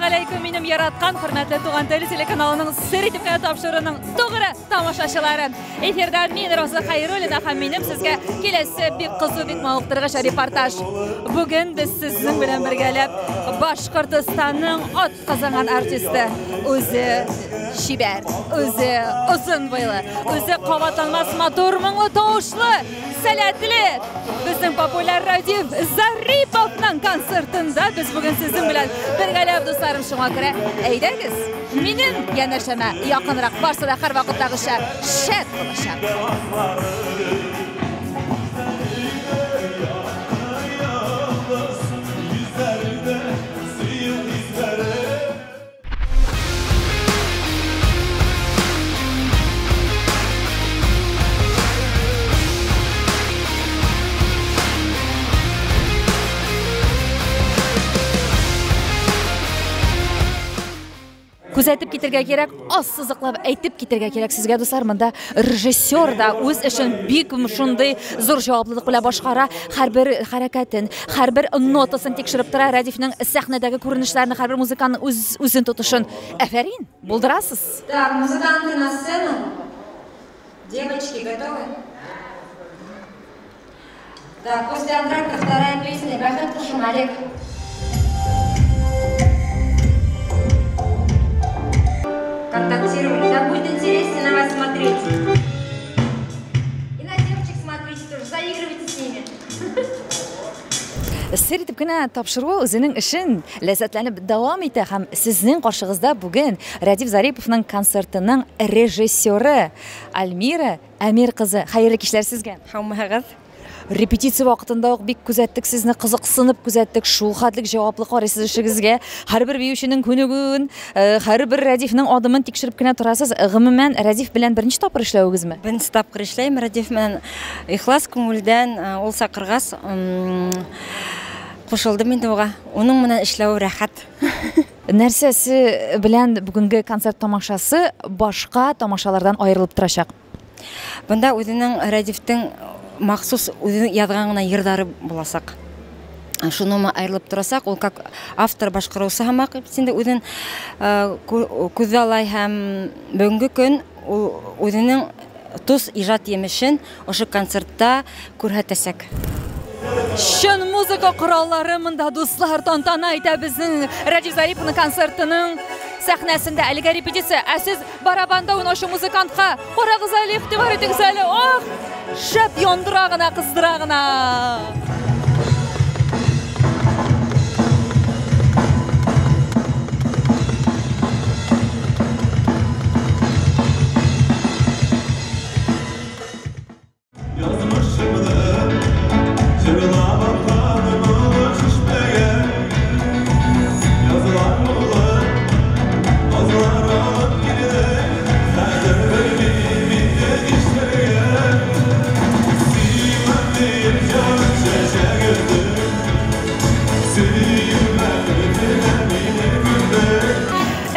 Әссәламегаләйкүм, минем яраткан, хөрмәтле Туган тел телеканалының Сер итеп кенә тапшыруының тугры тамашачылары. Эфирда мин, Роза Хәйруллина, һәм минем сезгә киләсе бик кызу, бик мавыктыргыч репортаж. Бүген без сезнең белән бергәләп Башкортостанның ат казанган артисты, үзе чибәр, үзе озын буйлы, үзе кабатланмас матур моңлы тавышлы, сәләтле безнең популяр Радиф Зариповның концертында без бүген сезнең белән бергәләп, дусларым, шуңа күрә әйдәгез, минем янәшәмә якынрак, барсы да һәрвакыттагыча шәп булачак. Күзәтеп китергә кирәк, ассызыклап әйтеп китергә кирәк сезгә, дуслар, монда режиссер да үз эшен бик шундый зур җаваплылык белән башкара, һәрбер хәрәкәтен, һәрбер нотасын тикшереп тора, Рәдифнең сәхнәдәге күренешләрен, һәрбер музыкантның үз үзен тотышын. Әфәрин, булдырасыз! Так, музыканты на сцену. Девочки, готовы? Так, после антракта вторая песня. Бәхет кошым, Олег. Контактировали. Так будет интереснее на вас смотреть. И на девочек смотрите тоже, заигрывайте с ними. Сер итеп кенә тапшыруы үзенең эшен ләззәтләнеп дәвам итә һәм сезнең каршыгызда бүген Рәдиф Зариповның концертының режиссеры Альмира Әмир кызы. Хәерле кичләр сезгә. Һаумыһыгыз. Репетиция вакытында ук бик күзәттек сезне, кызыксынып күзәттек. Шул хәтлек җаваплы карыйсыз эшегезгә. Һәрбер биюченең күнегүен, һәрбер Рәдифнең адымын тикшереп кенә торасыз. Гомумән, Рәдиф белән беренче тапкыр эшләвегезме? Беренче тапкыр эшләйм Рәдиф белән. Ихлас күңелдән, ул чакыргач, кушылдым инде уга. Уның белән эшләү рәхәт. Нәрсәсе белән бүгенге концерт тамашасы башка тамашалардан аерылып торачак? Бында үзенең Рәдифтең махсус үзенең язган гына йырлары булачак. Шунымы аерылып торасак, ул как автор башкаручы һамак инде үзен күзаллай һәм бүгенге көн ул үзенең тус иҗат емешен ошо концертта күрһәтәсәк. Чын музыка кораллары монда, дуслар, тантана итә безнең Рәдиф Зариповның концертының сәхнәсендә. Әлегә репетиция, ә сез барабанда уйнаучы музыкантка карагыз әле, игътибар итегез әле. Ох, шәп яндыра гына, кыздыра гына.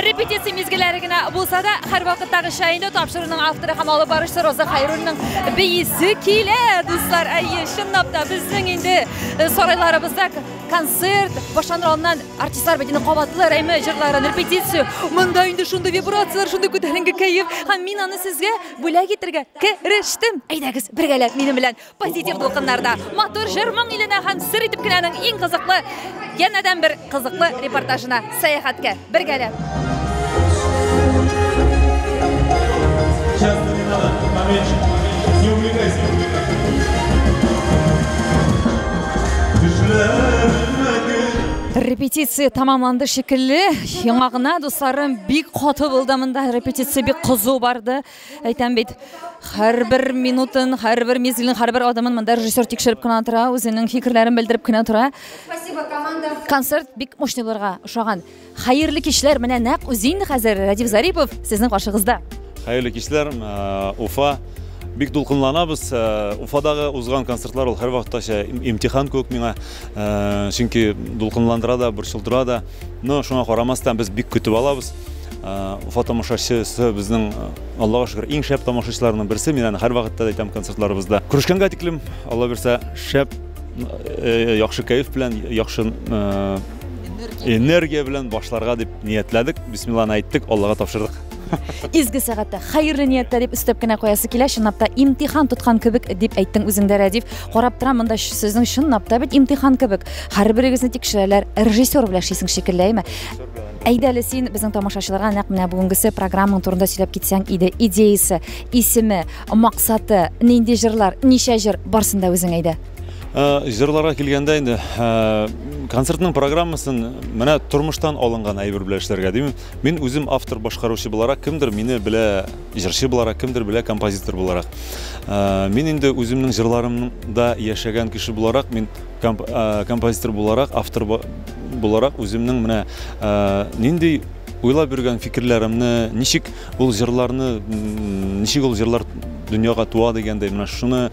Репетиция мизгелләре генә булса да, һәрвакыттагыча инде тапшыруның авторы һәм алып баручысы Роза Хәйруллинаның бейесе килә, дуслар. Әйе, чынлап та безнең инде сарайларыбызда концерт башланыр алдыннан артистлар бит инде кабатлар әйме җырларын, репетиция. Монда инде шундый вибрацияләр, шундый күтәренке кәеф. Һәм мин аны сезгә бүләк итәргә керештем. Әйдәгез, бергәләп минем белән позитив дулкыннарда матур җыр моң иленә һәм сер итеп кенәнең иң кызыклы, янәдән бер кызыклы репортажына сәяхәткә бергәләп. Часто не надо, поменьше, не увлекайся, не увлекайся. Репетиция тамамланды шикелле. Яңа гына, дусларым, бик каты булды монда репетиция, бик кызу барды. Әйтәм бит, һәрбер минутын, һәрбер мизгелен, һәрбер адымын монда режиссер тикшереп кенә тора, үзенең фикерләрен белдереп кенә тора. Спасибо, команда. Концерт бик мощный булырга ошаган. Хәерле кичләр, менә нәкъ үзе инде хәзер Рәдиф Зарипов сезнең каршыгызда. Хәерле кичләр, Уфа. Бик дулкынланабыз. Уфадагы узган концертлар ул һәрвакыттача имтихан кебек миңа. Чөнки дулкынландыра да, борчылдыра да. Но шуңа карамастан без бик көтеп алабыз. Уфа тамашачысы безнең, Аллага шөкер, иң шәп тамашачыларның берсе. Мин аны һәрвакытта да әйтәм концертларыбызда. Күрешкәнгә тиклем, Алла бирсә, шәп, яхшы кәеф белән, яхшы Энергия белән башларга дип ниятләдек. Бисмилланы әйттек, Аллага тапшырдык. Изге сәгатьтә, хәерле нияттә дип өстәп кенә куясы килә. Чынлап та имтихан тоткан кебек дип әйттең үзең дә, Рәдиф. Карап торам, монда сезнең чынлап та бит имтихан кебек. Һәрберегезне тикшерәләр, режиссер белән эшлисең шикелле, әйме? Әйдә әле син безнең тамашачыларга нәкъ менә бүгенгесе программаң турында сөйләп китсәң иде. Идеясе, исеме, максаты, нинди җырлар, ничә җыр, барсын да үзең әйдә. Җырларга килгәндә инде концертның программасын менә тормыштан алынган әйбер белән эшләргә дим. Мин үзем автор башкаручы буларак, кемдер мине белә җырчы буларак, кемдер белә композитор буларак. Мин инде үземнең җырларымда яшәгән кеше буларак, мин композитор буларак, автор буларак үземнең менә нинди уйлап йөргән фикерләремне, ничек ул җырларны, ничек ул җырлар дөньяга туа дигәндәй, менә шуны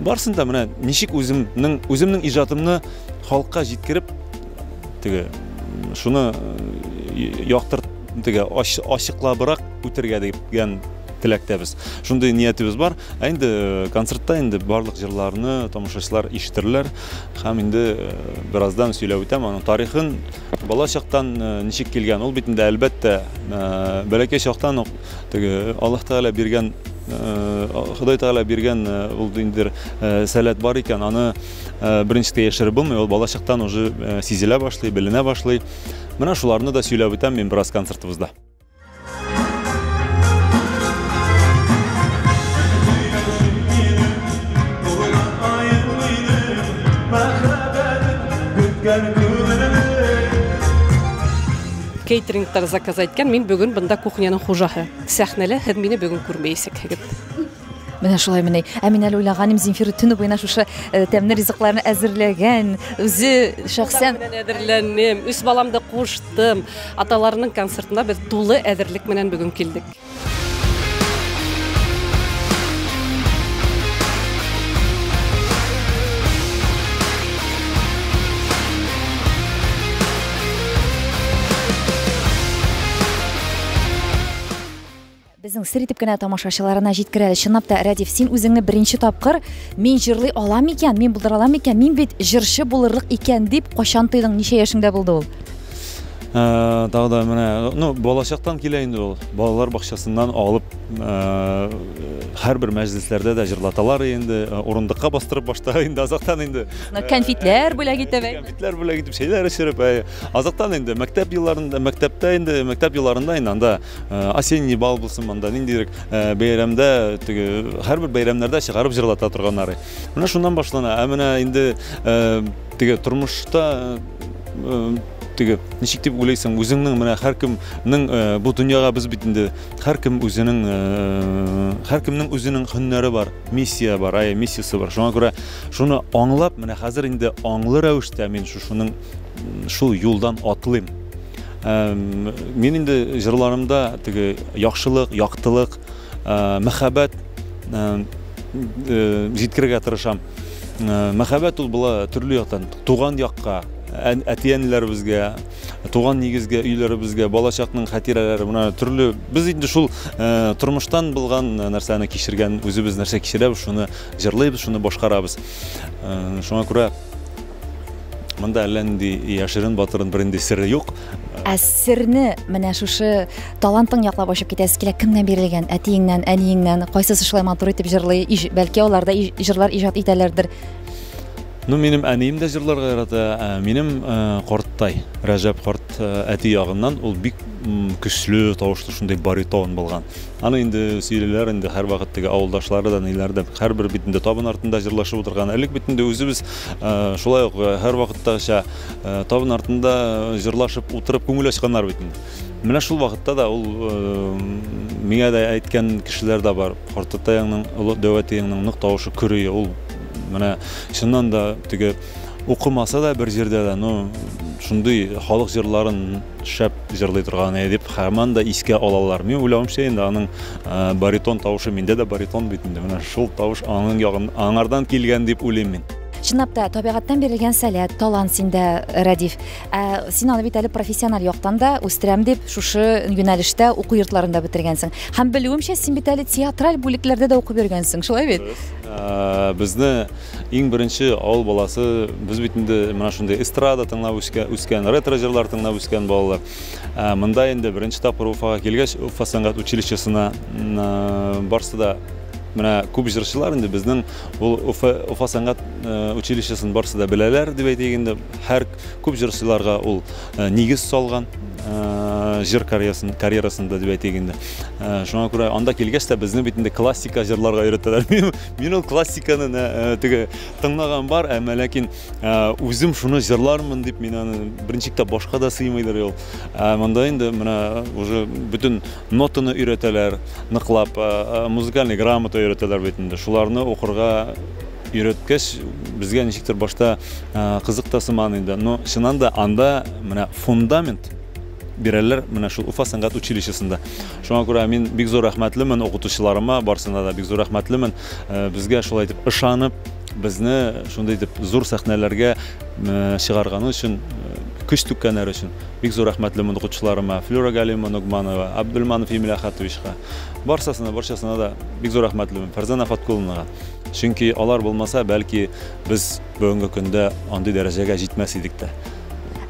барсын да менә ничек үземнең иҗатымны халыкка җиткереп, теге шуны яктырт, теге ачыклабрак үтергә дигән теләктәбез. Шундый ниятебез бар. Ә инде концертта инде барлык җырларны тамашачылар ишетерләр һәм инде бераздан сөйләп үтәм аның тарихын, бала чактан ничек килгән. Ул бит инде әлбәттә бәләкәй чактан ук теге Аллаһ Тәгалә биргән, Ходай Тәгалә биргән ул инде сәләт бар икән, аны беренчедә яшереп булмый, ул бала чактан уже сизелә башлый, беленә башлый. Менә шуларны да сөйләп үтәм мин бераз концертыбызда. Кейтерингтар заказ әйткән, мин бүген бында кухняның хуҗаһы. Сәхнәле, һеҙ мине бүген күрмәйсек. Менә шулай менә. Ә мин әле уйлаганым, Земфира төне буена шушы тәмле ризыкларны әзерләгән, үзе шәхсән. Менә әзерләндем, үз баламды куштым. Аталарының концертына без тулы әзерлек менән бүген килдек. Безнең сер итеп кенә тамашачыларына җиткерәле. Чынлап та, Рәдиф, син үзеңне беренче тапкыр мин җырлый алам икән, мин булдыра алам икән, мин бит җырчы булырлык икән дип кайчан тойдың, ничә яшеңдә булды ул? Тагы да менә, ну, балачактан килә инде ул. Балалар бакчасыннан алып, һәрбер мәҗлесләрдә дә җырлаталар инде, урындыкка бастырып башта инде, азактан инде. Кәнфитләр бүләк итеп, әйме? Кәнфитләр бүләк итеп, чәйләр эчереп, азактан инде мәктәп елларында, мәктәптә инде, мәктәп елларында инде анда осенний бал булсын, анда ниндидер бәйрәмдә, теге һәрбер бәйрәмнәрдә чыгарып җырлата торганнары. Менә шуннан башлана. Ә менә инде теге тормышта теге ничек дип уйлыйсың, үзеңнең менә һәркемнең бу дөньяга без бит инде һәркем үзенең, һәркемнең үзенең һөнәре бар, миссия бар, ай, миссиясе бар. Шуңа күрә шуны аңлап, менә хәзер инде аңлы рәвештә мин шушының шул юлдан атлыйм. Мин инде җырларымда теге яхшылык, яктылык, мәхәббәт җиткерергә тырышам. Мәхәббәт ул була төрле яктан, туган якка, әти-әниләребезгә, туган нигезгә, өйләребезгә, балачакның хатирәләре, менә төрле. Без инде шул тормыштан булган нәрсәне кичергән, үзебез нәрсә кичерәбез, шуны җырлыйбыз, шуны башкарабыз. Шуңа күрә монда әллә нинди яшерен батырын бернинди сере юк. Ә серне менә шушы талантың яклап ачып китәсе килә, кемнән бирелгән? Әтиеңнән, әниеңнән, кайсысы шулай матур итеп җырлый? Бәлки алар да җырлар иҗат итәләрдер. Ну, минем әнием дә җырларга ярата. Минем карттай, Рәҗәп карт әти ягыннан ул бик көчле тавышлы шундый баритон булган. Аны инде сөйлиләр инде һәрвакыт теге авылдашлары да, ниләр дә, һәрбер бит инде табын артында җырлашып утырган. Элек бит инде үзебез шулай ук һәрвакыттагыча табын артында җырлашып утырып күңел ачканнар бит инде. Менә шул вакытта да ул миңа да әйткән кешеләр дә бар. Картатаеңның, олы дәү әтиеңнең нык тавышы көрие ул. Менә чыннан да теге укымаса да бер җирдә дә, ну, шундый халык җырларын шәп җырлый торган иде дип һаман да искә алалар. Мин уйлавымча инде аның баритон тавышы, миндә дә баритон бит инде. Менә шул тавыш аның ягын, аңардан килгән дип уйлыйм мин. Чынлап та, табигатьтән бирелгән сәләт, талант синдә, Рәдиф. Ә син аны бит әле профессиональ яктан да үстерәм дип, шушы юнәлештә уку йортларын да бетергәнсең. Һәм белүемчә, син бит әле театраль бүлекләрдә дә укып йөргәнсең, шулай бит? Безне иң беренче авыл баласы, без бит инде менә шундый эстрада тыңлап үскән, ретро җырлар тыңлап үскән балалар. Монда инде беренче тапкыр Уфага килгәч, Уфа сәнгать училищесына барсы да менә күп җырчылар инде безнең ул Уфа сәнгать училищесын барсы да беләләр дип әйтик инде. Һәр күп җырчыларга ул нигез салган җыр карьерасында дип әйтик инде. Шуңа күрә анда килгәч тә безне бит инде классика җырларга өйрәтәләр. Мин ул классиканы теге тыңлаган бар, әмма ләкин үзем шуны җырлармын дип мин аны беренче китап башка да сыймыйдыр ул. Монда инде менә уже бөтен нотаны өйрәтәләр, ныклап музыкальный грамота өйрәтәләр бит инде. Шуларны укырга өйрәткәч, безгә ничектер башта кызык та сыман инде. Но чыннан да анда менә фундамент бирәләр менә шул Уфа сәнгать училищесында. Шуңа күрә мин бик зур рәхмәтлемен укытучыларыма, барсына да бик зур рәхмәтлемен. Безгә шулай итеп ышанып, безне шундый итеп зур сәхнәләргә чыгарганы өчен, көч түккәннәр өчен бик зур рәхмәтлемен укытучыларыма, Флюра Галимовна Нугманова, Абдулманов Эмиль Ахатовичка. Барсасына, барчасына да бик зур рәхмәтлемен Фәрзана Фаткуловнага. Чөнки алар булмаса, бәлки без бүгенге көндә андый дәрәҗәгә җитмәс идек тә.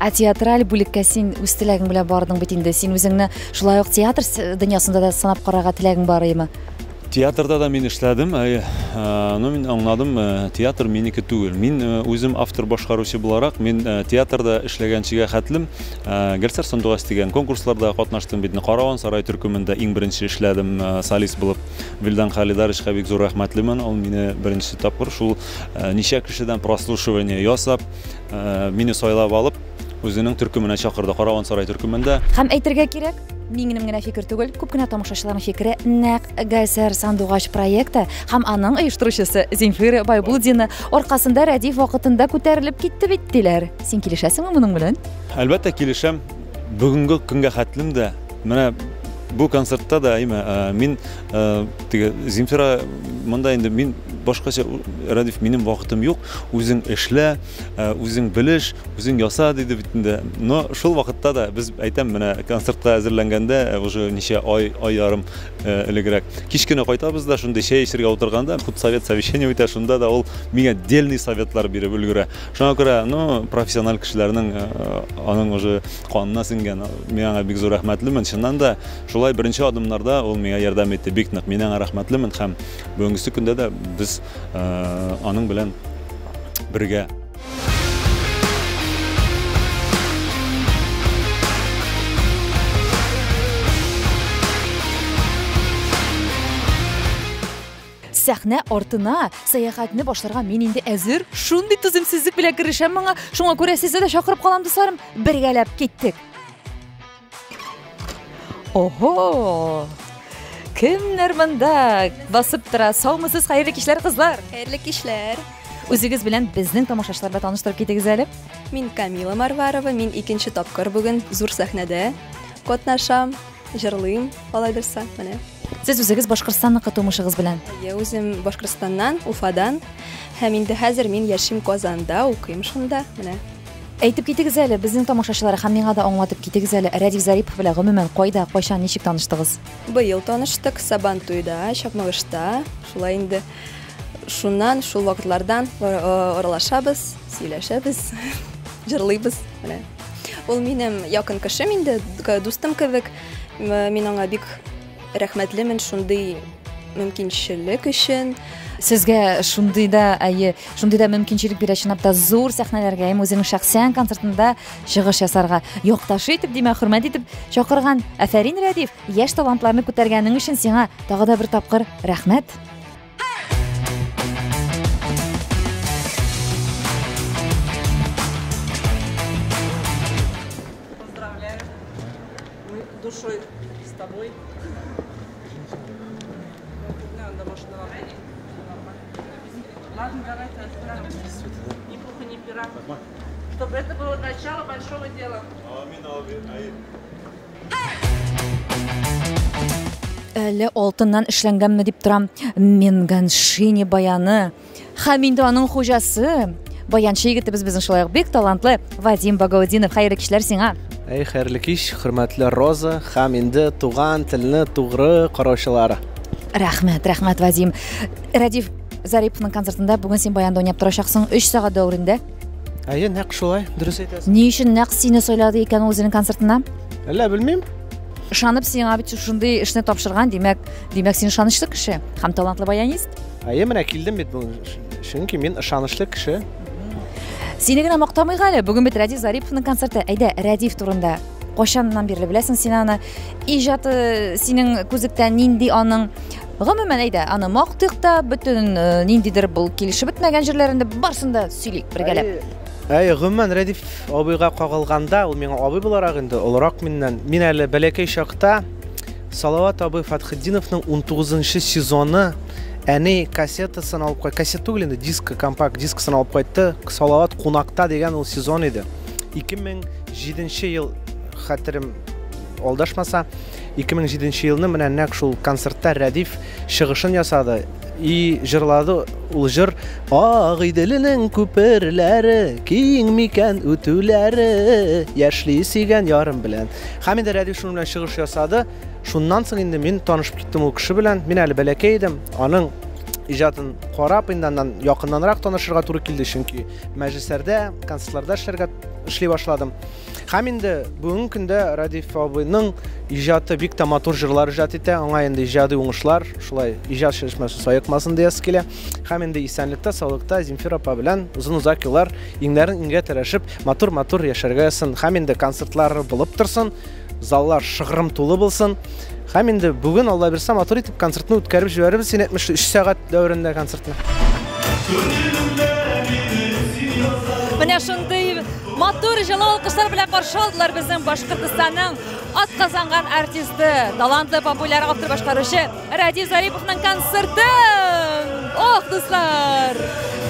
Ә театраль бүлеккә син үз теләгең белән бардың бит инде. Син үзеңне шулай ук театр дөньясында да сынап карарга теләгең бар име? Театрда да мин эшләдем, но мин аңладым, театр минеке түгел. Мин үзем автор башкаручы буларак, мин театрда эшләгәнчегә хәтлем Гөлсәр Сандугач дигән конкурсларда катнаштым бит. Караван сарай төркемендә иң беренче эшләдем, солист булып. Вилдан Халидаровичка бик зур рәхмәтлемен. Ул мине беренче тапкыр шул ничә кешедән прослушивание ясап, мине сайлап алып, үзенең төркеменә чакырды, Караван сарай төркемендә. Һәм әйтергә кирәк, минем генә фикер түгел, күп кенә тамашачыларның фикере нәкъ Гөлсәр Сандугач проекты һәм аның оештыручысы Земфира Байбулдина аркасында Рәдиф вакытында күтәрелеп китте бит диләр. Син килешәсеңме моның белән? Әлбәттә килешәм. Бүгенге көнгә хәтлем дә менә бу концертта да әйме, мин теге Земфира монда инде мин башкача Рәдиф минем вакытым юк, үзең эшлә, үзең белеш, үзең яса диде бит инде. Но шул вакытта да без әйтәм, менә концертка әзерләнгәндә уже ничә ай, ай ярым элегрәк. Кич кенә кайтабыз да шундый чәй эчәргә утырганда, худсовет совещание үтә, шунда да ул миңа дельный советлар биреп өлгерә. Шуңа күрә, ну, профессиональ кешеләрнең аның уже канына сеңгән. Мин аңа бик зур рәхмәтлемен. Чыннан да шулай беренче адымнарда ул миңа ярдәм итте бик нык. Мин аңа рәхмәтлемен һәм бүгенге көндә дә без аның белән бергә. Сәхнә артына сәяхәтне башларга мин инде әзер. Шундый түземсезлек белән керешәм моңа. Шуңа күрә сезне дә чакырып калам, дусларым. Бергәләп киттек. Ого! Кемнәр монда басып тора? Саумысыз, хәерле кичләр, кызлар. Хәерле кичләр. Үзегез белән безнең тамашачылар белән таныштырып китегез әле. Мин Камила Марварова, мин икенче тапкыр бүген зур сәхнәдә катнашам, җырлыйм, алай булса, менә. Сез үзегез Башкортстанныкы тумышыгыз белән? Әйе, үзем Башкортстаннан, Уфадан. Һәм инде хәзер мин яшим Казанда, укыйм шунда, менә. Әйтеп китегез әле, безнең тамашачылар һәм миңа да аңлатып китегез әле, Рәдиф Зарипов белән гомумән кайда, кайчан, ничек таныштыгыз? Быел таныштык Сабантуйда, Чакмагышта, шулай инде. Шуннан, шул вакытлардан аралашабыз, сөйләшәбез, җырлыйбыз, менә. Ул минем якын кешем инде, дустым кебек. Мин аңа бик рәхмәтлемен шундый мөмкинчелек өчен. Сезгә шундый да, әйе, шундый да мөмкинчелек бирә чынлап та зур сәхнәләргә, һәм үзенең шәхсән концертында чыгыш ясарга. Якташы итеп, димәк, хөрмәт итеп чакырган. Афәрин, Рәдиф, яшь талантларны күтәргәнең өчен сиңа тагы да бер тапкыр рәхмәт. Поздравляю. Мы душой с тобой. Ладно, давайте отправим. Ни пуха, ни пера. Чтобы это было начало большого дела. Амин, амин. Әллә алтыннан эшләнгәнме дип торам. Минганшини баяны. Һәм инде аның хуҗасы, баянчы егетебез безнең шулай ук бик талантлы Вадим Багаутдинов. Хәерле кичләр сиңа. Әй, хәерле кич, хөрмәтле Роза һәм инде туган телне тугры караучылары. Рәхмәт, рәхмәт, Вадим. Рәдиф Зариповның концертында бүген син баянда уйнап торачаксың 3 сәгать дәверендә. Әйе, нәкъ шулай, дөрес әйтәсең. Ни өчен нәкъ сине сайлады икән ул үзенең концертына? Әллә белмим. Ышанып сиңа бит шундый эшне тапшырган, димәк, димәк син ышанычлы кеше һәм талантлы баянист. Әйе, менә килдем бит бүген. Чөнки мин ышанычлы кеше. Сине генә мактамыйк әле. Бүген бит Рәдиф Зариповның концерты. Әйдә, Рәдиф турында. Кайчаннан бирле беләсең син аны? Иҗаты синең күзлектән нинди аның? Гомумән, әйдә, аны мактыйк та, бөтен э, ниндидер был килешеп бетмәгән җирләрен дә барысын да сөйлик бергәләп. Әй, гомумән, Рәдиф абыйга кагылганда, ул миңа абый буларак инде, олырак миннән. Мин әле бәләкәй чакта Салават абый Фатхетдиновның 19 сезоны әни кассетасын алып кайт, кассета түгел инде, диск, компакт дискысын алып кайтты. Салават кунакта дигән ул сезон иде. 2007 ел, хәтерем алдашмаса, 2007 елны менә нәкъ шул концертта Рәдиф чыгышын ясады. И җырлады ул җыр Агыйделенең күперләре киң микән үтүләре яшьли сөйгән ярым белән. Һәм инде Рәдиф шуның белән чыгыш ясады. Шуннан соң инде мин танышып киттем ул кеше белән. Мин әле бәләкәй идем. Аның иҗатын карап инде аннан якыннанрак танышырга туры килде, чөнки мәҗлесләрдә, концертларда эшләргә эшли башладым. Һәм инде бүгенге көндә Радиф абыйның иҗаты бик тә матур җырлар иҗат итә. Аңа инде иҗади уңышлар, шулай иҗат чишмәсе саекмасын диясе килә. Һәм инде исәнлектә, саулыкта Земфира апа белән озын-озак еллар иңнәрен иңгә терәшеп, матур-матур яшәргә язсын. Һәм инде концертлар булып торсын, заллар шыгрым тулы булсын. Һәм инде бүген Алла бирсә матур итеп концертны үткәреп җибәрербез. Син әйтмешли 3 сәгать дәверендә концертны. Менә шундый матур җылы алкышлар белән каршы алдылар безнең Башкортостанның атказанган артисты, талантлы популяр автор башкаручы Радиф Зариповның концертын. Ох, дуслар!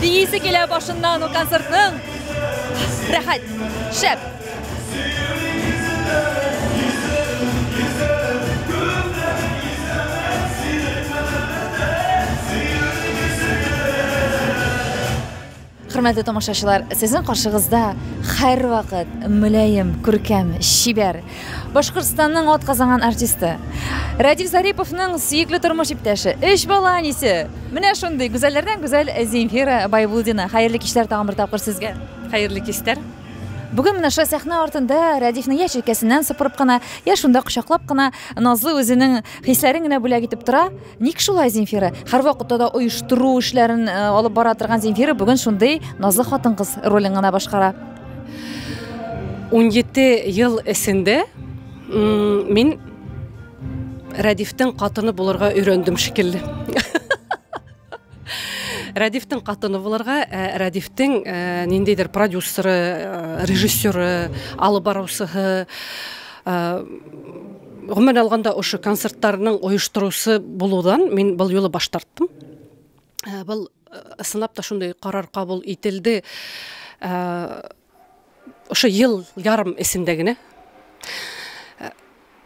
Биисе килә башыннан ул концертның. Рәхәт, шәп. Хөрмәтле тамашачылар, сезнең каршыгызда һәрвакыт мөлаем, күркәм, чибәр Башкортстанның атказанган артисты Радиф Зариповның сөекле тормыш иптәше, өч бала әнисе. Менә шундый гүзәлләрдән гүзәл Земфира Байбулдина. Хәерле кичләр тагын бер тапкыр сезгә. Хәерле кичләр. Бүген менә шул сәхнә артында Рәдифне я җилкәсеннән сыпырып кына, я шунда кочаклап кына назлы үзенең хисләрен генә бүләк итеп тора. Ник шулай, Земфира? Һәрвакытта да оештыру эшләрен э, алып бара торган Земфира бүген шундый назлы хатын-кыз ролен гына башкара. 17 ел эчендә мин Рәдифтең катыны булырга өйрәндем шикелле. Рәдифтең катыны булырга, э, Рәдифтең э, ниндидер продюсеры, э, режиссеры, алып баручысы, гомумән алганда ошо концертларның оештыручы булудан мин был юлы баш тарттым. Был ысынлап та шундый карар кабул ителде. Ошо ел ярым эчендә генә.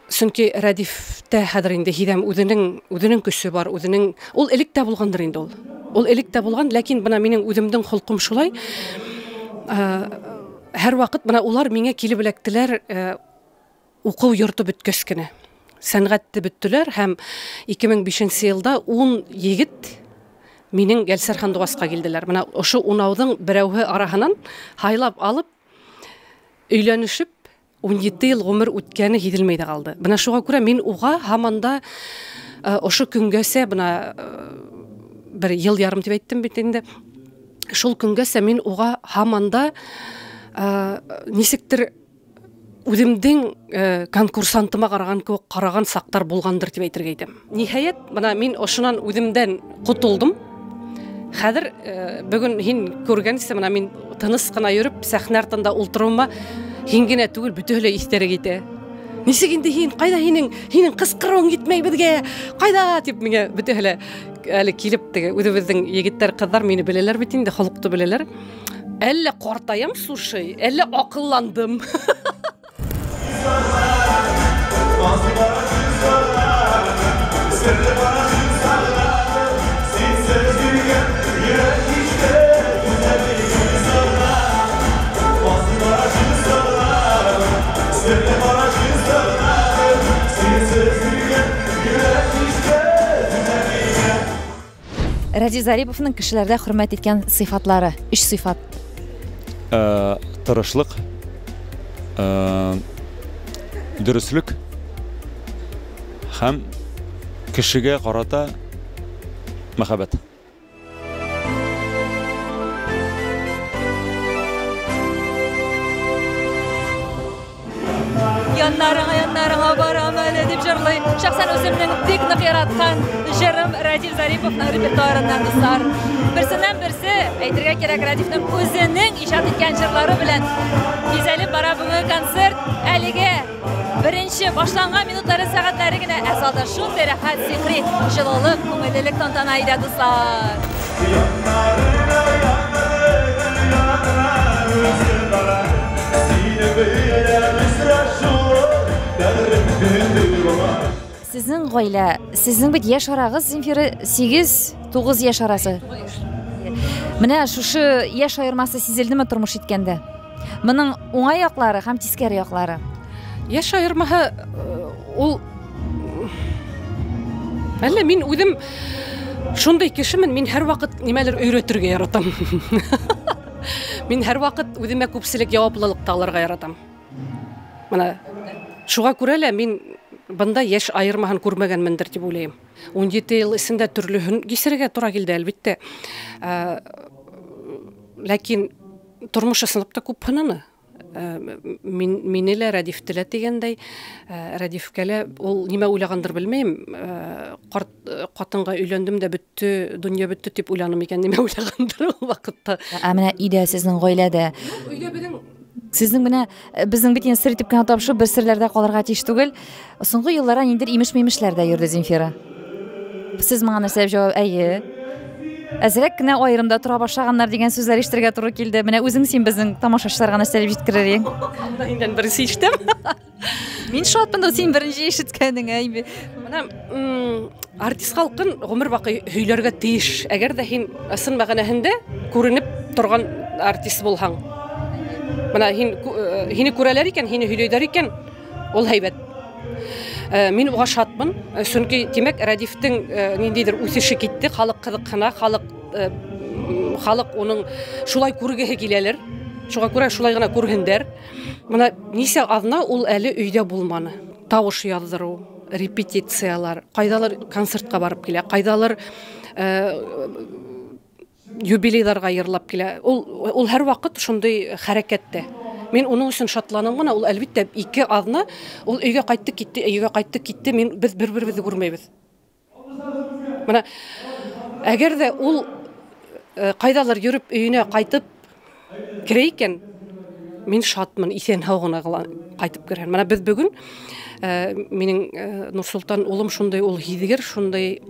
Чөнки Рәдифтә хәзер инде һидәм үзенең үзенең көче бар, үзенең ул элек тә булгандыр инде ул. Ул элек тә булган, ләкин бына минем үземнең холкым шулай. Һәрвакыт бына улар миңа килеп эләктеләр, уку йорты беткәч кенә. Сәнгатьте беттеләр һәм 2005 елда 10 егет минең Гәлсәр Хандугаска килделәр. Менә ошо унауның берәүһе араһынан һайлап алып, өйләнешеп 17 ел гомер үткәне һиҙелмәй ҙә ҡалды. Бына шуға күрә мин уға һаман да э, ошо көнгәсә бына э, бер ел ярым тип әйттем бит инде. Шул көнгәсә мин уға һаман да э, нисектер үҙемдең конкурсантыма ҡараған кеүек ҡараған саҡтар булғандыр тип әйтергә итәм. Ниһайәт, бына мин ошонан үҙемдән ҡотолдом. Хәҙер бөгөн һин күргәнсә, бына мин тыныс ҡына йөрөп сәхнә артында ултырыуыма һин генә түгел, бөтәһе лә иҫтәре китә. Нисек инде һин, ҡайҙа һинең, һинең ҡысҡырыуың етмәй беҙгә, ҡайҙа тип миңә бөтәһе лә әле килеп теге үҙебеҙҙең егеттәр, ҡыҙҙар мине беләләр бит инде, холоҡто беләләр. Әллә ҡартаям, слушай, әллә аҡылландым. Рәдиф Зариповның кешеләрдә хөрмәт иткән сыйфатлары, өч сыйфат. Тырышлык, дөреслек һәм кешегә карата мәхәббәт. Яннарыңа, яннарыңа барам әле дип җырлый. Шәхсән үземнең бик нык яраткан җырым Рәдиф Зариповның репертуарыннан, дуслар. Берсеннән берсе, әйтергә кирәк, Рәдифнең үзенең иҗат иткән җырлары белән бизәлеп бара бүгенге концерт. Әлегә беренче башланган минутлары, сәгатьләре генә, ә залда шундый рәхәт, сихри җылылык, күңеллелек тантана итә, дуслар. Сезнең гаилә, сезнең бит яшь арагыз, Земфира, 8-9 яшь арасы. Менә шушы яшь аермасы сизелдеме тормыш иткәндә? Моның уңай яклары һәм тискәре яклары. Яшь аермаһы ул әллә мин үзем шундый кешемен, мин һәрвакыт нимәлер өйрәтергә яратам. Мин һәрвакыт үземә күпчелек җаваплылык та алырга яратам. Менә шуңа күрә лә мин бында яшь аермаһын күрмәгәнмендер дип уйлыйм. 17 ел эчендә төрлеһен кичерергә тура килде, әлбәттә. Ләкин тормыш ысынлап та күп һынаны. Мин мине лә Рәдифте лә дигәндәй, Рәдифкә лә ул нимә уйлагандыр белмим. Карт катынга өйләндем дә бетте, дөнья бетте дип уйланым икән, нимә уйлагандыр ул вакытта. Ә менә өйдә сезнең гаиләдә. Өйдә безнең Сезнең менә безнең бит инде сер итеп кенә тапшыру бер серләрдә калырга тиеш түгел. Соңгы елларда ниндидер имеш-мимешләр дә йөрде, Земфира. Сез моңа нәрсә дип җавап? Әйе. Әзрәк кенә аерым да тора башлаганнар дигән сүзләр ишетергә туры килде. Менә үзең син безнең тамашачыларга нәрсә дип җиткерер идең? Анда инде беренче ишетәм. Мин шатмын, син беренче ишеткәнең, әйбе. Менә артист халкын гомер бакый һөйләргә тиеш. Әгәр дә һин ысын мәгънәһендә күренеп торган артист булһаң. Менә һин һине күрәләр икән, һине һөйләйләр икән, ул һәйбәт. Мин уга шатмын, чөнки димәк Рәдифтең ниндидер үсеше китте, халык кызыксына, халык халык уның шулай күргеһе киләлер. Шуңа күрә шулай гына күрһендәр. Менә ничә аҙна ул әле өйдә булманы. Тавыш яздыру, репетициялар, кайдалыр концертка барып килә, кайдалыр юбилейларга йырлап килә. Ул һәрвакыт шундый хәрәкәттә. Мин уның өчен шатланам гына, ул әлбәттә 2 аҙна ул өйгә кайтты, китте, өйгә кайтты, китте. Мин без бер-беребезне күрмәйбез. Менә әгәр дә ул кайдалыр йөреп өенә кайтып керә икән, мин шатмын, исән һау гына кайтып керәм. Менә без бүген минем Нурсултан улым шундый ул һизгер, шундый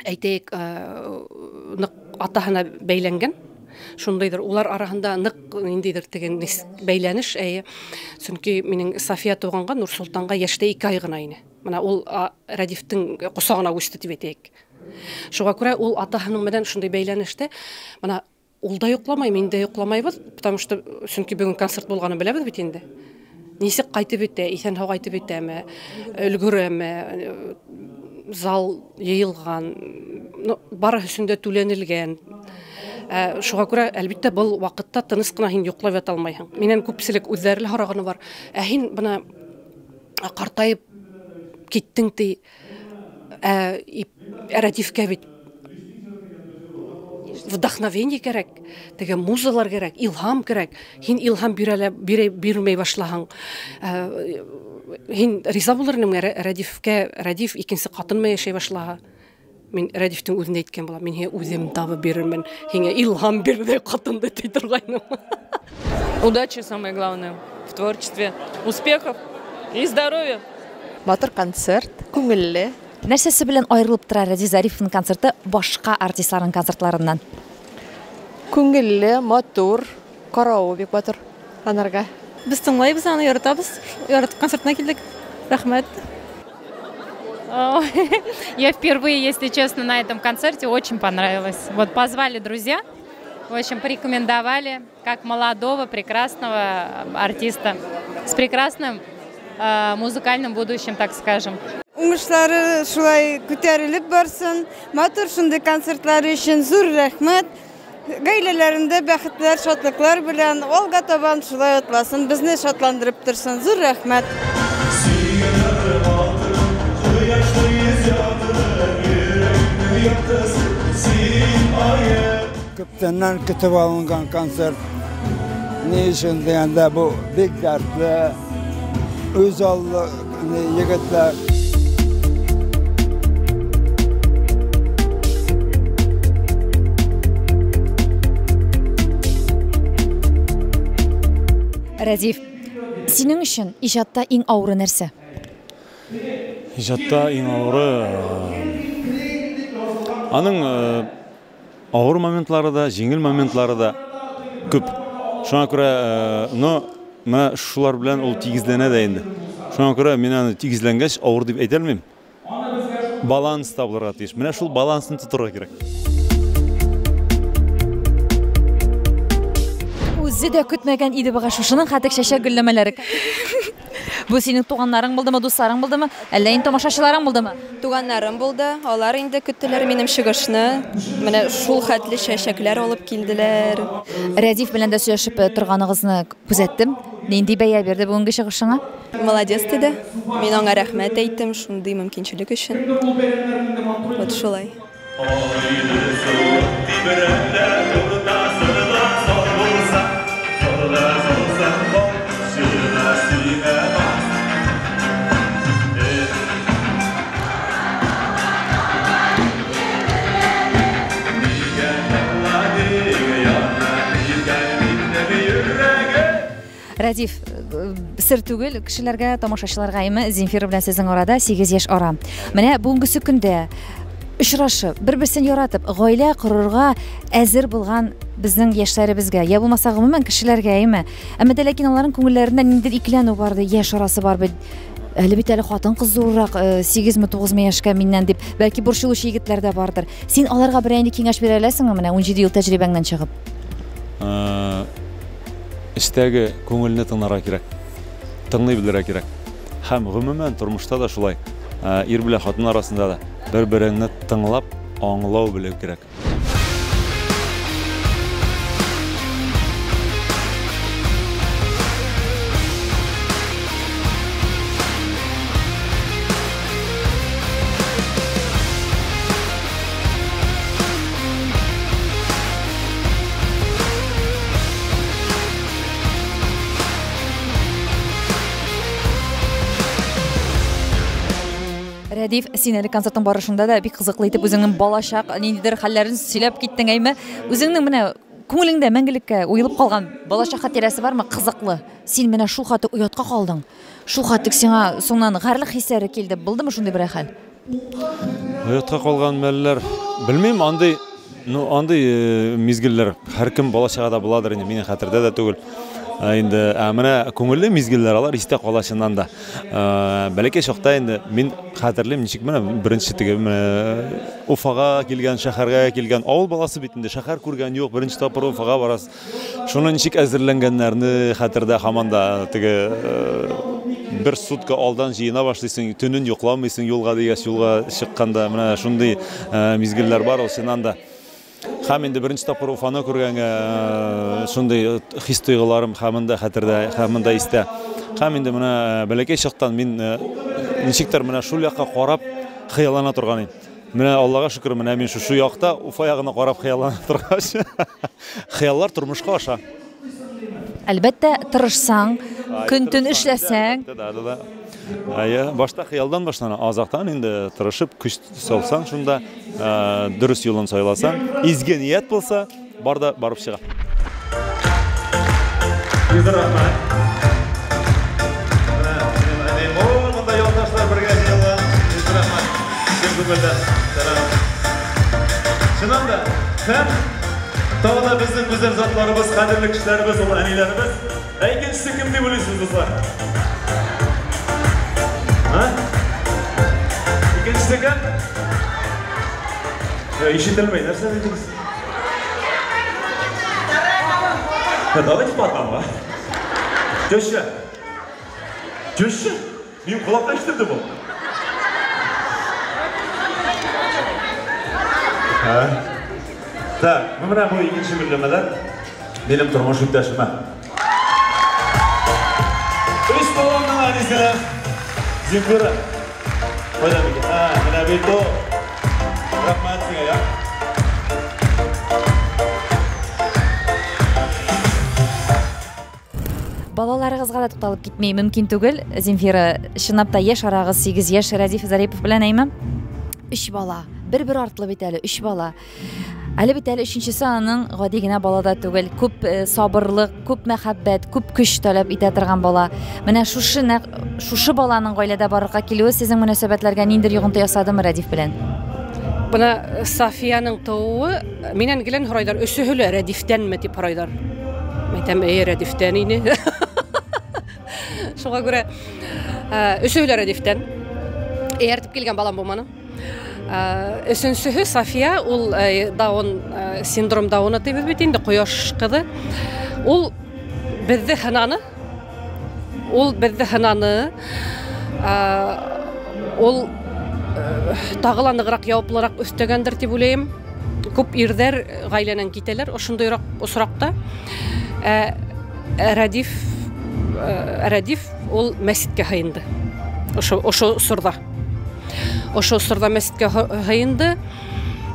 әйтәйек, нык атаһына бәйләнгән. Шундыйдыр. Улар араһында нык ниндидер теге бәйләнеш, әйе. Чөнки минем София туганга Нурсултанга яшьтә 2 ай гына ине. Менә ул Рәдифтең косагына үсте дип әйтәйек. Шуңа күрә ул атаһының белән шундый бәйләнештә. Менә ул да йокламай, мин дә йокламайбыз, потому что чөнки бүген концерт булганын беләбез бит инде. Ничек кайтып итә, исән һау кайтып итәме, өлгерәме, зал йыелган, ну, бары өчен дә түләнелгән. Шуңа күрә, әлбәттә, был вакытта тыныч кына һин йоклап ята алмайһың. Миннән күпчелек үзләре лә һораганы бар. Ә һин бына картаеп киттең ти, Рәдифкә бит вдохновение кәрәк, теге музалар кәрәк, илһам кәрәк. Һин илһам бирмәй башлаһаң, һин риза булыр идеңме Рәдифкә? Рәдиф икенче катын менән яшәй башлаһа, мин Рәдифтең үзенә әйткән булам, мин һиңә үзем табып бирермен, һиңә илһам бирде катынды ди торгайным. Удачи, самое главное, в творчестве, успехов и здоровья. Батыр концерт, күңелле. Нәрсәсе белән аерылып тора Рәдиф Зариповның концерты башка артистларның концертларыннан? Күңелле, матур, каравы бик батыр анарга. Без тыңлайбыз аны, яратабыз. Яратып концертына килдек. Рәхмәт. Я впервые, если честно, на этом концерте, очень понравилось. Вот позвали друзья, в общем, порекомендовали как молодого, прекрасного артиста с прекрасным музыкальным будущим, так скажем. Уңышлары шулай күтәрелеп барсын. Матур шундый концертлары өчен зур рәхмәт. Гаиләләрендә бәхетләр, шатлыклар белән алга табан шулай атласын, безне шатландырып торсын. Зур рәхмәт. Күптәннән көтеп алынган концерт. Ни өчен дигәндә, бу бик дәртле, үз аллы егетләр. Рәдиф, синең өчен иҗатта иң авыры нәрсә? Иҗатта иң авыры, аның авыр моментлары да, җиңел моментлары да күп. Шуңа күрә, но менә шулар белән ул тигезләнә дә инде. Шуңа күрә мин аны тигезләнгәч авыр дип әйтә алмыйм. Баланс табылырга тиеш. Менә шул балансны тотырга кирәк. Үзе дә көтмәгән иде бугай шушының хәтек чәчәк гөлләмәләре. Бу синең туганнарың булдымы, дусларың булдымы, әллә инде тамашачыларың булдымы? Туганнарым булды. Алар инде көттеләр минем чыгышны. Менә шул хәтле чәчәкләр алып килделәр. Рәдиф белән дә сөйләшеп торганыгызны күзәттем. Нинди бәя бирде бүгенге чыгышыңа? Молодец диде. Мин аңа рәхмәт әйттем шундый мөмкинчелек өчен. Вот шулай. Рәдиф, сер түгел, кешеләргә, тамашачыларга әйме, Земфира белән сезнең арада 8 яшь ара. Менә бүгенгесе көндә очрашып, бер-берсен яратып, гаилә корырга әзер булган безнең яшьләребезгә, я булмаса гомумән кешеләргә әйме. Әмма дә ләкин аларның күңелләрендә ниндидер икеләнү бар, яшь арасы бар бит. Әле бит әле хатын-кыз зуррак, 8-ме 9-мы яшькә миннән дип, бәлки борчылучы егетләр дә бардыр. Син аларга берәр нинди киңәш бирә аласыңмы менә 17 ел тәҗрибәңнән чыгып? Эчтәге күңелне тыңларга кирәк. Тыңлый белергә кирәк. Һәм гомумән тормышта да шулай, ир белән хатын арасында да бер-береңне тыңлап, аңлау белү кирәк. Рәдиф, син әле концерттың барышында да бик кызыклы итеп үзеңнең балачак ниндидер хәлләрен сөйләп киттең, әйме? Үзеңнең менә күңелеңдә мәңгелеккә уелып калган балачак хатирәсе бармы? Кызыклы. Син менә шул хәтле оятка калдың. Шул хәтле сиңа соңнан гарьлек хисләре килде. Булдымы шундый бер хәл? Оятка калган мәлләр, белмим, андый, ну, андый мизгелләр һәркем балачагында буладыр инде, минем хәтердә дә түгел. Инде, менә күңелле мизгелләр алар истә кала чыннан да. Бәләкәй чакта инде мин хәтерлим, ничек менә беренче теге менә Уфага килгән, шәһәргә килгән авыл баласы бит инде, шәһәр күргән юк, беренче тапкыр Уфага барасыз. Шуны ничек әзерләнгәннәрне хәтердә һаман да теге бер сутка алдан җыена башлыйсың, төнен йокламыйсың юлга дигәч, юлга чыкканда менә шундый мизгелләр бар ул чыннан да. Һәм инде беренче тапкыр Уфаны күргәнгә шундый хис тойгыларым һаман да хәтердә, һаман да истә. Һәм инде менә бәләкәй чактан мин ничектер менә шул якка карап хыяллана торган идем. Менә Аллага шөкер, менә мин шушы якта Уфа ягына карап хыяллана торгач, хыяллар тормышка аша. Әлбәттә, тырышсаң, көн-төн эшләсәң. Да. Әйе, башта хыялдан башлана, азактан инде тырышып көч салсаң, шунда дөрес юлын сайласаң, изге ният булса, бар да барып чыга. Чыннан да, һәм тагы да безнең гүзәл затларыбыз, кадерле кешеләребез, ул әниләребез. Ә икенчесе кем дип уйлыйсыз, дуслар? А? Икенчесе кем? Ишетелмей, нәрсә дидегез? Давайте по одному, а? Теща! Теща? Мин колакка ишетелде бу. Так, ну менә бу икенче гөлләмәләр минем тормыш иптәшемә. Өч баламның әнисенә Земфира. Кайда микән? Ә, менә бит ул. Рәхмәт сиңа, я. Балаларыгызга да тукталып китми мөмкин түгел, Земфира. Чынлап та яшь арагыз 8 яшь Рәдиф Зарипов белән, әйме? Өч бала. Бер-бер артлы бит әле, өч бала. Әле бит әле өченчесе аның гади генә бала да түгел. Күп э, сабырлык, күп мәхәббәт, күп көч таләп итә торган бала. Менә шушы нәкъ шушы баланың гаиләдә барлыкка килүе сезнең мөнәсәбәтләргә ниндидер йогынты ясадымы Рәдиф белән? Менә э, Софиянең тууы миннән гелән һорайдар, өсөһе лә Рәдифтәнме дип һорайдар. Әйтәм, әйе, Рәдифтән ине. Шуңа күрә э, өсөһе лә Рәдифтән. Ияртеп килгән балам булманы. Э, өченчеһе София, ул э, Даун э, синдром Дауна дибез бит инде, кояш кызы. Ул безне хынаны. Ул безне хынаны. Ул тагы ла ныграк яваплырак өстәгәндер дип уйлыйм. Күп ирдәр гаиләнән китәләр ошондыйрак очракта. Рәдиф Рәдиф ул мәчеткә һыенды. Ошо ошо чорда. Ошо осорда мәчеткә һыенды.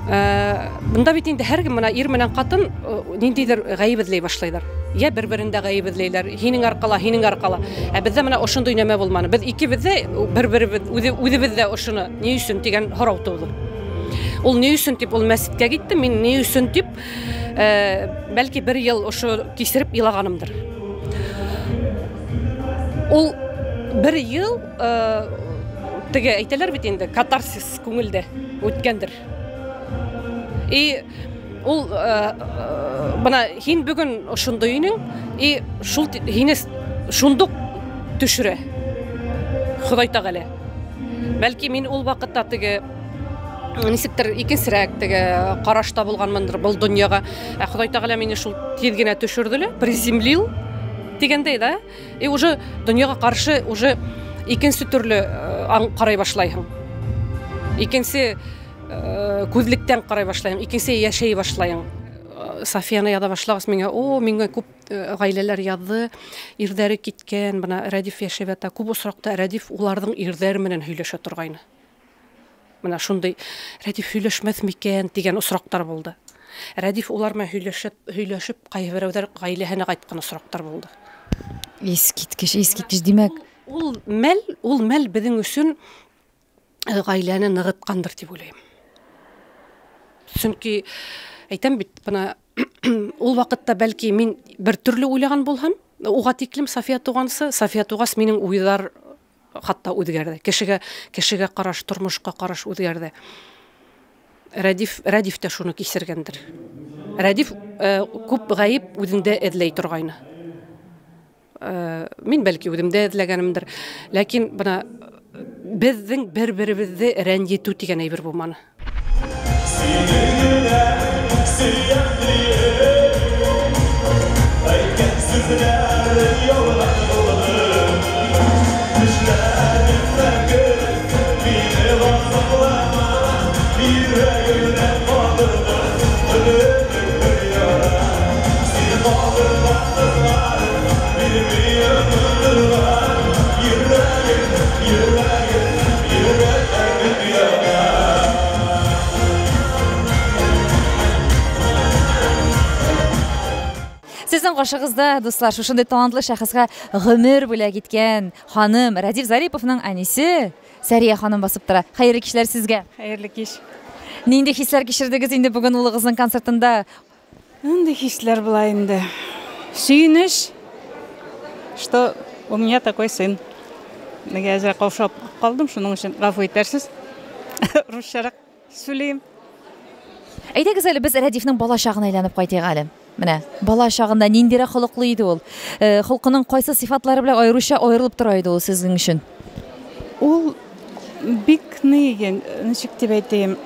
Э, Бында бит инде һәркем менә ир менән катын э, ниндидер гаеп эзләй башлыйлар. Я бер-берендә гаеп эзләйләр, һинең аркала, һинең аркала. Ә бездә менә ошондый нәмә булманы. Без икебез дә бер-беребез үзе үзебездә ошоны ни өчен дигән һорау туды. Ул ни өчен дип ул мәчеткә китте, мин ни өчен дип э, бәлки бер ел ошо кисереп елаганымдыр. Ул бер ел э, теге әйтәләр бит инде, катарсис күңелдә үткәндер. И ул э, э, бына һин бүген ошондой инең, и шул һине шундук төшерә. Ходай Тәгалә. Бәлки мин ул вакытта теге ничектер икенчерәк теге карашта булганмындыр был дөньяга. Ә Ходай Тәгалә мине шул тиз генә төшерде лә, приземлил дигәндәй да. И уже дөньяга каршы уже икенче төрле э, карай башлайһың. Икенче э, күзлектән карай башлайһың, икенче яшәй башлайһың. Э, Софияны яза башлагач миңа, о, миңа күп гаиләләр язды, ирдәре киткән, менә Рәдиф яшәп ята. Күп очракта Рәдиф уларның ирдәре менән һөйләшә торгайны. Менә шундый Рәдиф һөйләшмәс микән дигән очраклар булды. Рәдиф улар белән һөйләшеп, һөйләшеп, кайберәүләр гаиләһенә кайткан очраклар булды. Искиткеч, искиткеч. Димәк, ул мәл, ул мәл безнең өчен э, гаиләне ныгыткандыр дип уйлыйм. Чөнки әйтәм бит, менә ул вакытта бәлки мин бер төрле уйлаган булһам, уга тиклем София тугансы, София тугач минем уйлар хатта үзгәрде. Кешегә, кешегә караш, тормышка караш үзгәрде. Рәдиф, Рәдиф тә шуны кичергәндер. Рәдиф э, күп гаеп үзендә эзләй торгайны. Э, мин бәлки үземдә эзләгәнемдер. Ләкин бына безнең бер-беребезне рәнҗетү дигән әйбер булманы. Сине генә сөям диеп, Әйткән сүзләр ялган булды. Төшләремә кер, мине газаплама, Йөрәгемдә калдырдың гомерлек бер яра. Син калдырган кызлар бирми онытырга, Йөрәгем, йөрәгем, йөрәгем яна. Сезнең каршыгызда, дуслар, шушындый талантлы шәхескә гомер бүләк иткән ханым Рәдиф Зариповның әнисе Сәрия ханым басып тора. Хәерле кичләр сезгә. Хәерле кич. Нинди хисләр кичердегез инде бүген улыгызның концертында? Нинди хисләр була инде? Сөенеч, что у меня такой сын. Нигә әзрәк каушап калдым, шуның өчен гафу итәрсез. Русчарак сөйлим. Әйдәгез әле без Рәдифнең бала чагына әйләнеп кайтыйк әле. Менә бала чагында ниндирәк холыклы иде ул? Э, холкының кайсы сыйфатлары белән аеруча аерылып тора иде ул сезнең өчен? Ул бик ни, ничек дип әйтәем,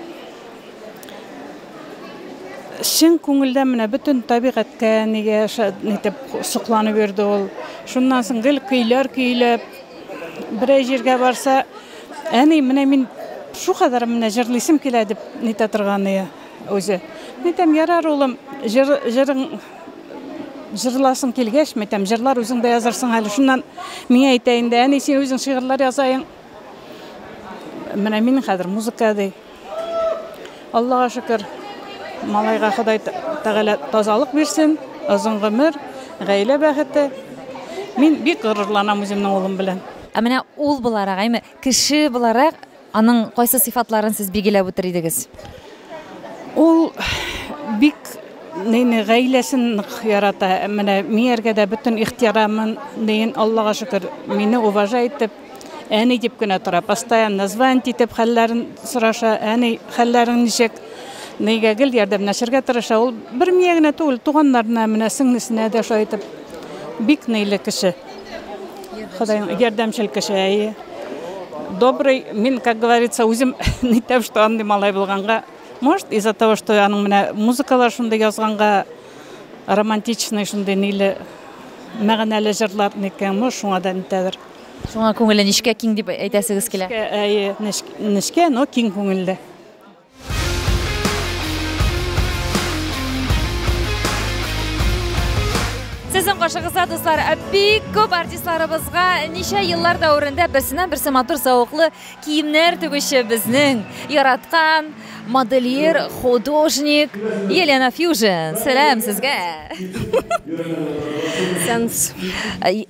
чын күңелдән менә бөтен табигатькә нигә нитеп сокланып йөрде ул. Шуннан соң гел көйләр көйләп, берәй җиргә барса, әни, менә мин шул кадәр менә җырлыйсым килә дип нитә торган иде. үзе. Мин әйтәм, ярар, улым, җыр, җырың җырласың килгәч, мин әйтәм, җырлар үзең дә язарсың әле. Шуннан миңа әйтә инде, әни, син үзең шигырьләр язаең. Менә мин хәзер музыка ди. Аллага шөкер, малайга Ходай Тәгалә тазалык бирсен, озын гомер, гаилә бәхете. Мин бик горурланам үземнең улым белән. Ә менә ул буларак, әйме, кеше буларак аның кайсы сыйфатларын сез билгеләп үтер идегез? Ул бик нейне гаиләсен нык ярата. Менә миңәргә дә бөтен ихтирамын, неен Аллага шөкер, мине уважать итеп, әни дип кенә тора. Постоянно звонить итеп хәлләрен сораша, әни, хәлләрең ничек? Нигә гел ярдәмләшергә тырыша. Ул бер миңа генә түгел, туганнарына, менә сеңлесенә дә шулай итеп бик нейле кеше. Ходай ярдәмчел кеше, әйе. Добрый, мин, как говорится, үзем нитәм, что андый малай булганга, может, из-за того, что аның менә музыкалар шундый язганга, романтичный шундый ниле мәгънәле җырлар ниткән, может, шуңа да нитәдер. Шуңа күңеле нечкә, киң дип әйтәсегез килә. Нечкә, әйе, нечкә, но киң күңелле. Сезнең каршыгызда, дуслар, бик күп артистларыбызга ничә еллар дәверендә берсеннән-берсе матур зәвыклы киемнәр тегүче безнең яраткан модельер, художник Елена Фьюжен. Сәлам сезгә. Сәнс.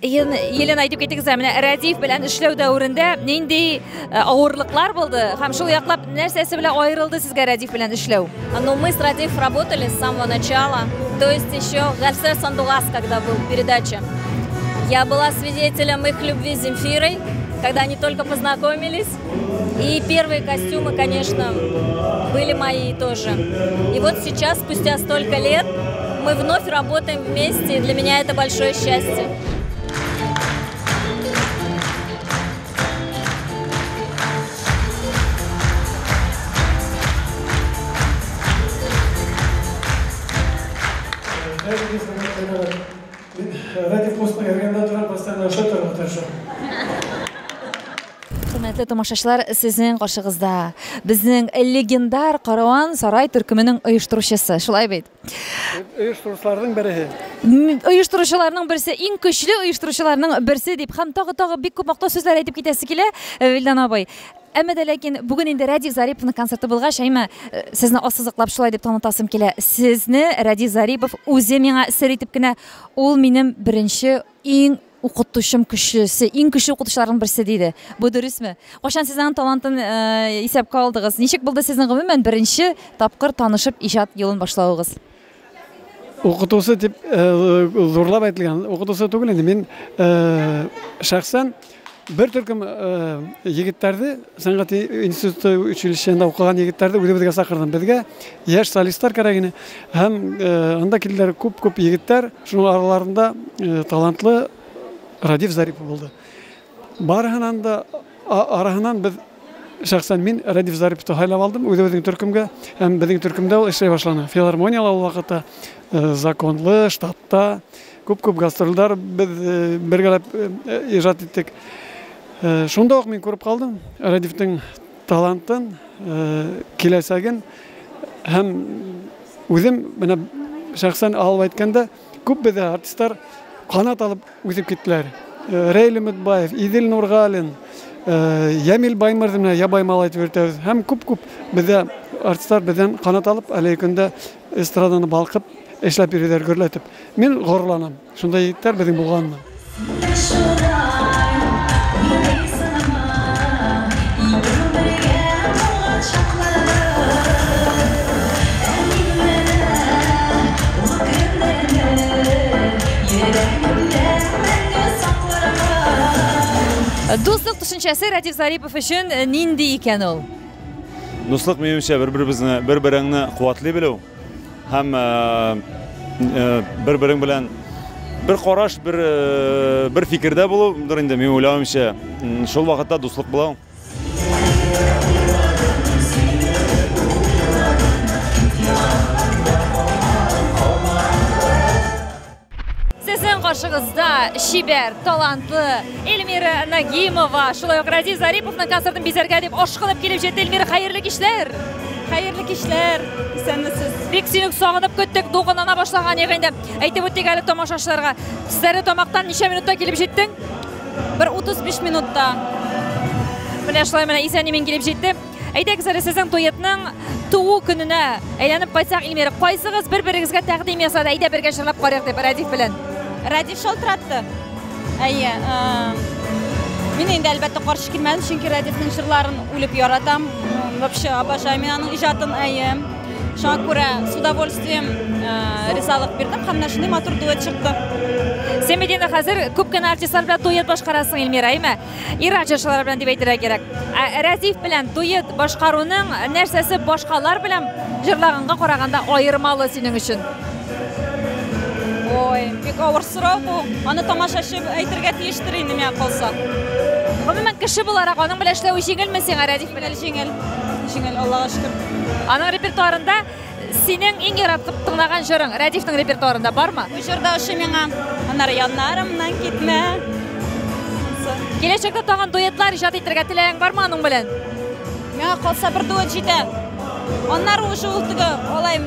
Елена, әйтеп китегез, менә Рәдиф белән эшләү дәверендә нинди авырлыклар булды һәм шул яклап нәрсәсе белән аерылды сезгә Рәдиф белән эшләү? Ну, мы с Радиф работали с самого начала, то есть еще Гальсер Сандугас, когда был передача. Я была свидетелем их любви с Земфирой, когда они только познакомились. И первые костюмы, конечно, были мои тоже. И вот сейчас, спустя столько лет, мы вновь работаем вместе, и для меня это большое счастье. Радиф постына кергәндә торам, постоянно ошатырга тырышам. Хөрмәтле тамашачылар, сезнең каршыгызда безнең легендар Караван сарай төркеменең оештыручысы, шулай бит? Оештыручыларның берсе. Оештыручыларның берсе, иң көчле оештыручыларның берсе дип һәм тагы-тагы бик күп мактау сүзләре әйтеп китәсе килә, Вилдан абый. Әмма дә ләкин бүген инде Рәдиф Зариповның концерты булгач, әйме, сезне ассызыклап шулай дип танытасым килә. Сезне Рәдиф Зарипов үзе миңа сер итеп кенә, ул минем беренче иң укытучым көчлесе, иң көчле укытучыларның берсе диде. Бу дөресме? Кайчан сез аның талантын исәпкә алдыгыз? Ничек булды сезнең гомумән беренче тапкыр танышып иҗат юлын башлавыгыз? Укытучы дип зурлап әйтелгән, укытучы түгел инде. Мин шәхсән бер төркем егетләрне, сәнгать институты училищесында укыган егетләрне үзебезгә чакырдым. Безгә яшь солистлар кирәк иде. Һәм анда килделәр күп-күп егетләр, шуның араларында талантлы Радиф Зарипов булды. Барыһынан да араһынан без шәхсән мин Радиф Зариповты һайлап алдым үзебезнең төркемгә, һәм безнең төркемдә ул эшләй башланы. Филармониялә ул вакытта законлы, штатта күп-күп гастрольләр без бергәләп иҗат иттек. Шунда ук мин күреп калдым Радифтың талантын, киләчәген һәм үзем менә шәхсән алып әйткәндә, күп бездә артистлар канат алып үсеп киттеләр. Рәйл Өметбаев, Идел Нургалин, Ямил Баймырзин, менә Ябай малай дип йөртәбез. Һәм күп-күп бездә артистлар бездән канат алып, әлеге көндә эстраданы балкып эшләп йөриләр, гөрләтеп. Мин горурланам, шундай егетләр безнең булганына. Дуслык төшенчәсе Рәдиф Зарипов өчен нинди икән ул? Дуслык, минемчә, бер-беребезне, бер-береңне куәтли белү һәм бер-берең белән бер караш, бер бер фикердә булудыр инде, минем уйлавымча. Шул вакытта дуслык була. Сезнең каршыгызда чибәр, талантлы Эльмира Нагимова, шулай ук Рәдиф Зариповның концертын бизәргә дип ашкынып килеп җитте. Эльмира, хәерле кичләр! Хәерле кичләр, исәнмесез. Бик сине сагынып көттек, дулкынлана башлаган идек инде. Әйтеп үтик әле тамашачыларга. Стәрлетамактан ничә минутта килеп җиттең? Бер 35 минутта. Менә шулай менә исән-имин килеп җитте. Әйдәгез әле сезнең дуэтның туу көненә әйләнеп кайтсак, Эльмира, кайсыгыз бер-берегезгә тәкъдим ясады? Әйдә бергә җырлап карыйк дип, Рәдиф белән. Рәдиф шалтыратты. Әйе, мин инде әлбәттә каршы килмәдем, чөнки Рәдифнең җырларын үлеп яратам. Вообще обожаю мин аның иҗатын, әйе. Шуңа күрә с удовольствием ризалык бирдем һәм менә шундый матур дуэт чыкты. Син бит инде хәзер күп кенә артистлар белән дуэт башкарасың, Эльмира, әйме? Ир-ат җырчылары белән дип әйтергә кирәк. Ә Рәдиф белән дуэт башкаруның нәрсәсе башкалар белән җырлаганга караганда аермалы синең өчен? Ой, бик авыр сорау бу. Аны тамашачы әйтергә тиештер инде миңа калса. Гомумән, кеше буларак аның белән эшләве җиңелме сиңа, Рәдиф белән? Җиңел, җиңел, Аллага шөкер. Аның репертуарында синең иң яратып тыңлаган җырың Рәдифнең репертуарында бармы? Бу җыр да ошый миңа. Аннары яннарымнан китмә. Киләчәктә тагын дуэтлар иҗат итәргә теләгең бармы аның белән? Миңа калса бер дуэт җитә. Аннары уже ул теге алай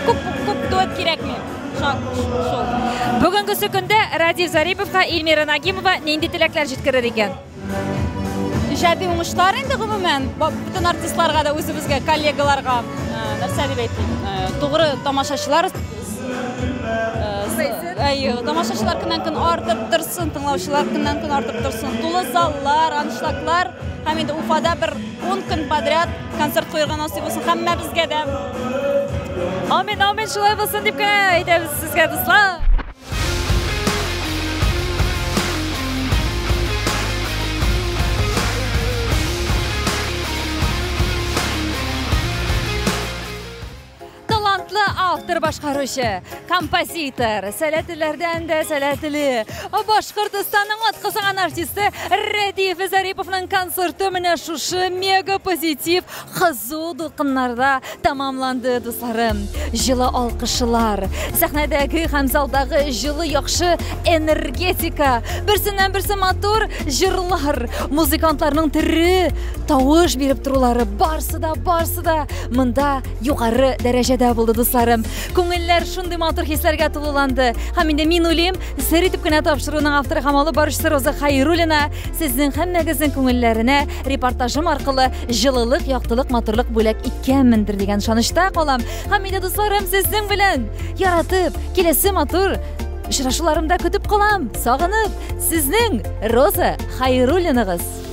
күп күп дуэт кирәкми. Шул. Бүгенгесе көндә Радиф Зариповка Эльмира Нагимова нинди теләкләр җиткерер икән? Иҗади уңышлар инде гомумән, бөтен артистларга да үзебезгә, коллегаларга, нәрсә дип әйтим, тугры тамашачылар Әйе, тамашачылар көннән-көн артып торсын, тыңлаучылар көннән-көн артып торсын. Тулы заллар, аншлаглар һәм инде Уфада бер 10 көн подряд концерт куярга насыйп булсын һәммәбезгә дә. Амин, амин, шулай булсын дип кенә әйтәбез сезгә, дуслар. Талантлы автор башкаручы, композитор, сәләтлеләрдән дә сәләтле, Башкортостанның атказанган артисты Рәдиф Зариповның концерты менә шушы мега позитив кызу дулкыннарда тәмамланды, дусларым. Җылы алкышлар, сәхнәдәге һәм залдагы җылы яхшы энергетика, берсеннән-берсе матур җырлар, музыкантларның тере тавыш биреп торулары, барсы да, барсы да монда югары дәрәҗәдә булды, дусларым. Күңелләр шундый матур хисләргә тулыланды. Һәм инде мин уйлыйм, сер итеп кенә тапшыруның авторы һәм алып баручысы Роза Хайруллина сезнең һәммәгезнең күңелләренә репортажым аркылы җылылык, яктылык, матурлык бүләк иткәнмендер дигән ышанычта калам. Һәм инде, дусларым, сезнең белән яратып, киләсе матур очрашуларымда көтеп калам. Сагынып, сезнең Роза Хайруллинагыз.